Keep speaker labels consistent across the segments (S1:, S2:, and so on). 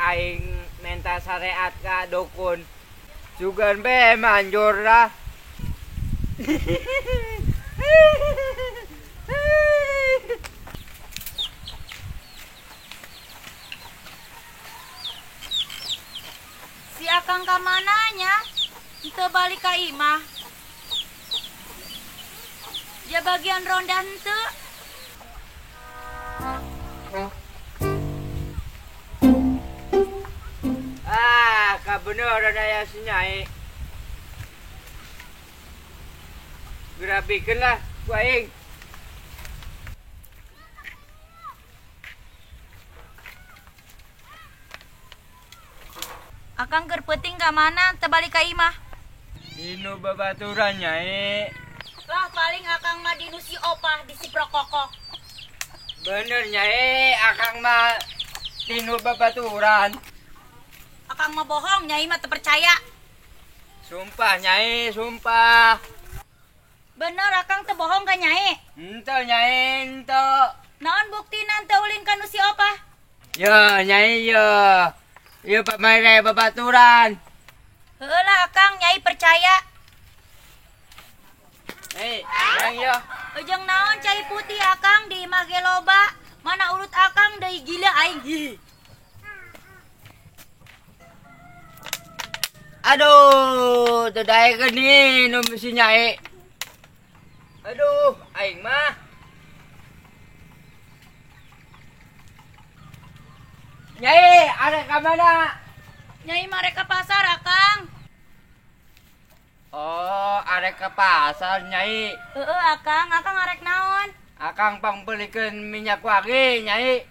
S1: Aing minta syariat ka dukun. Sugan be manjur lah.
S2: Si akang ka mananya? Henteu balik ka imah. Dia bagian ronda henteu.
S1: Ah, kabeneran aya si Nyai. Gerabikeun lah ku aing.
S2: Akang keur peuting ka mana teu balik ka imah?
S1: Dinu babaturan Nyai.
S2: Lah paling akang mah dinu si opah di si prokokok.
S1: Bener Nyai, akang mah dinu babaturan.
S2: Akang mah bohong, Nyai mah teu percaya.
S1: Sumpah Nyai, sumpah.
S2: Bener akang teu bohong ka Nyai?
S1: Henteu Nyai, henteu.
S2: Naon buktina teu ulin ka nu si opah?
S1: Ya Nyai ya. Ya Pak Mere babaturan.
S2: Heueuh lah akang, Nyai percaya.
S1: Hei, yang ya.
S2: Ujung naon cai putih akang di imah ge loba. Mana urut akang deui gila aing. Hi.
S1: Aduh, teu daekeun minum si Nyai. Aduh, aing mah. Nyai, arek ka mana?
S2: Nyai mah rek ka pasar akang.
S1: Oh, arek ka pasar Nyai.
S2: Heeh akang, akang arek naon?
S1: Akang pangbeulikeun minyak wangi Nyai.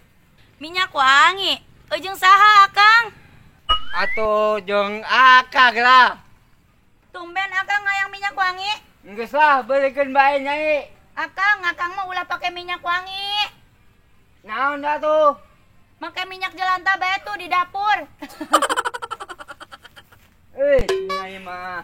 S2: Minyak wangi? Ujung saha akang?
S1: Atuh jeung akang lah.
S2: Tumben akang hayang minyak wangi?
S1: Geus lah, beulikeun bae Nyai.
S2: Akang, akang mah ulah pake minyak wangi.
S1: Naon atuh?
S2: Make minyak jelantah bae tuh di dapur.
S1: Eh, Nyai mah.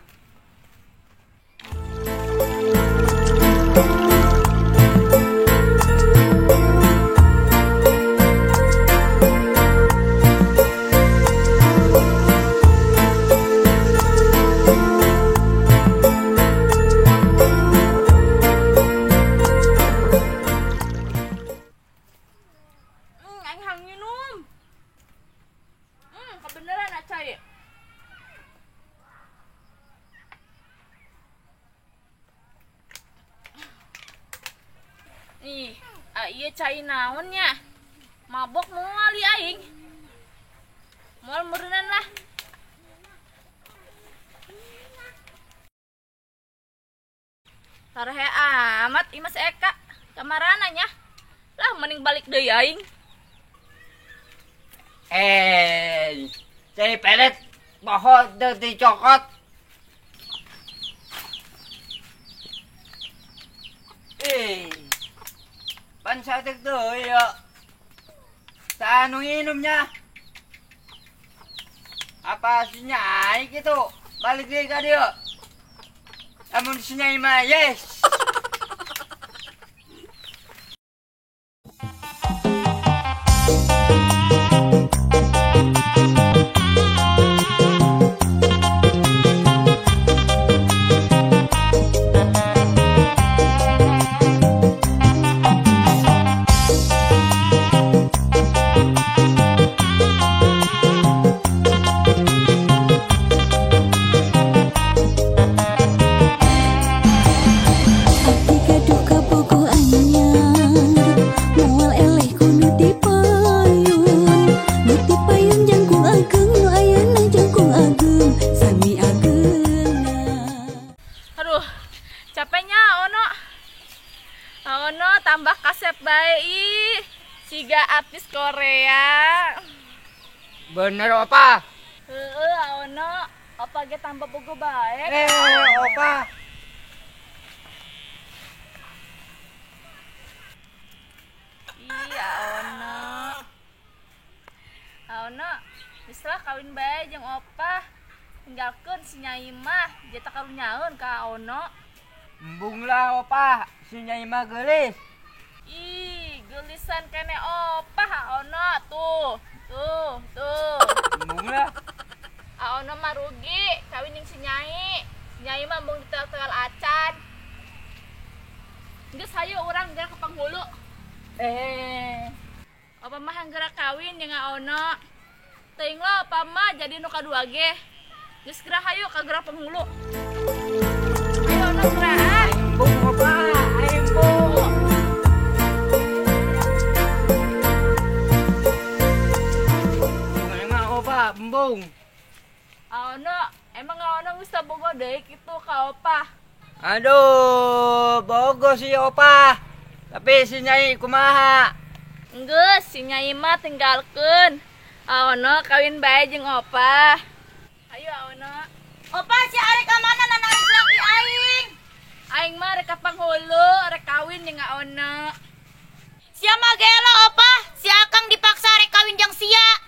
S3: Aing hayang minum. Kebeneran acai. Ih, ieu cai naon nya? Mabok moal ieu aing. Moal meureunnan lah. Sarehe amat ieu mah si Eka. Kamarana nya? Lah mending balik deui aing.
S1: Eh, cai pelet poho teu dicokot. Eh, pan saeutik deui ya. Saha nu nginumnya? Apa si Nyai kitu? Balik deui ka dieu. Lamun si Nyai mah yes.
S3: Aduh, capeknya Ono. Ono tambah kasep bae ih. Siga artis Korea.
S1: Bener opa?
S3: Heeh, Ono. Opa ge tambah bogo bae.
S1: Eh, opa.
S3: Iya, Ono. Ono, geus lah kawin bae jeung opa. Tinggalkeun si Nyai mah, jeta karunyaeun ka Ono.
S1: Embung lah opa, si Nyai mah geulis.
S3: Ih, geulisan kene opah Ono tuh. Tuh, tuh. Rugi kawin jeung si Nyai. Si Nyai mah embung ditegal-tegal acan. Geus hayu urang geura ka panghulu. Opa mah geura kawin jeung Aono. Teuing lo opa mah jadi nu kadua ge. Geus geura hayu ka geura penghulu. Ayo Ono geura.
S1: Embung opa, embung. Emang opa, embung.
S3: Aono, emang Aono geus bogo deui kitu ka opa.
S1: Aduh, bogo si opa. Tapi si Nyai kumaha?
S3: Geus, si Nyai mah tinggalkeun. Aono kawin bae jeung opa. Ayo Aono.
S2: Opa si arek ka mana nanarik laki aing?
S3: Aing mah rek ka panghulu, rek kawin jeung Aono.
S2: Sia mah gelo opa, si Akang dipaksa arek kawin jeung sia.